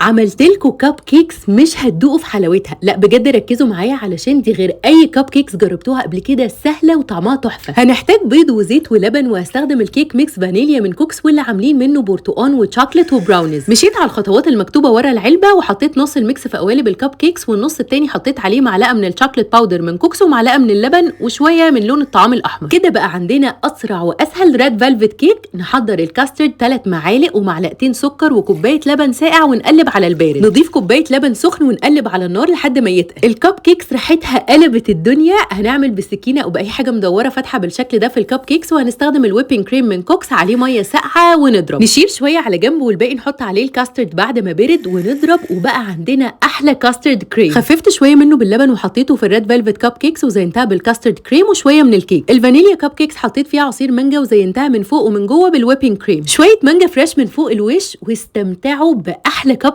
عملت لكم cupcakes مش هتدوقوا في حلاوتها. لا بجد ركزوا معايا علشان دي غير اي cupcakes جربتوها قبل كده، سهلة وطعمها تحفة. هنحتاج بيض وزيت ولبن، وهستخدم ال cake mix فانيليا من كوكس واللي عاملين منه برتقان و chocolate و brownies. مشيت على الخطوات المكتوبة ورا العلبة وحطيت نص ال mix في قوالب ال cupcakes، والنص التاني حطيت عليه معلقه من ال chocolate powder من كوكس ومعلقة من اللبن وشوية من لون الطعام الاحمر. كده بقى عندنا اسرع واسهل red velvet cake. نحضر الكاسترد 3 معالق ومعلقتين سكر وكوبايه لبن ساقع ونقلب على البارد. نضيف كوباية لبن سخن ونقلب على النار لحد ما يتقل. ال cupcakes ريحتها قلبت الدنيا. هنعمل بالسكينة او باي حاجة مدورة فاتحة بالشكل ده في ال cupcakes، وهنستخدم ال whipping cream من كوكس عليه مية ساقعه ونضرب. نشيل شوية على جنب والباقي نحط عليه الكاسترد بعد ما برد ونضرب، وبقى عندنا احلى custard cream. خففت شوية منه باللبن وحطيته في ال red velvet cupcakes وزينتها بال custard cream وشوية من الكيك. الفانيليا cupcakes حطيت فيها عصير مانجا وزينتها من فوق ومن جوه بال whipping cream، شوية مانجا fresh من فوق الوش، واستمتعوا باحلى cup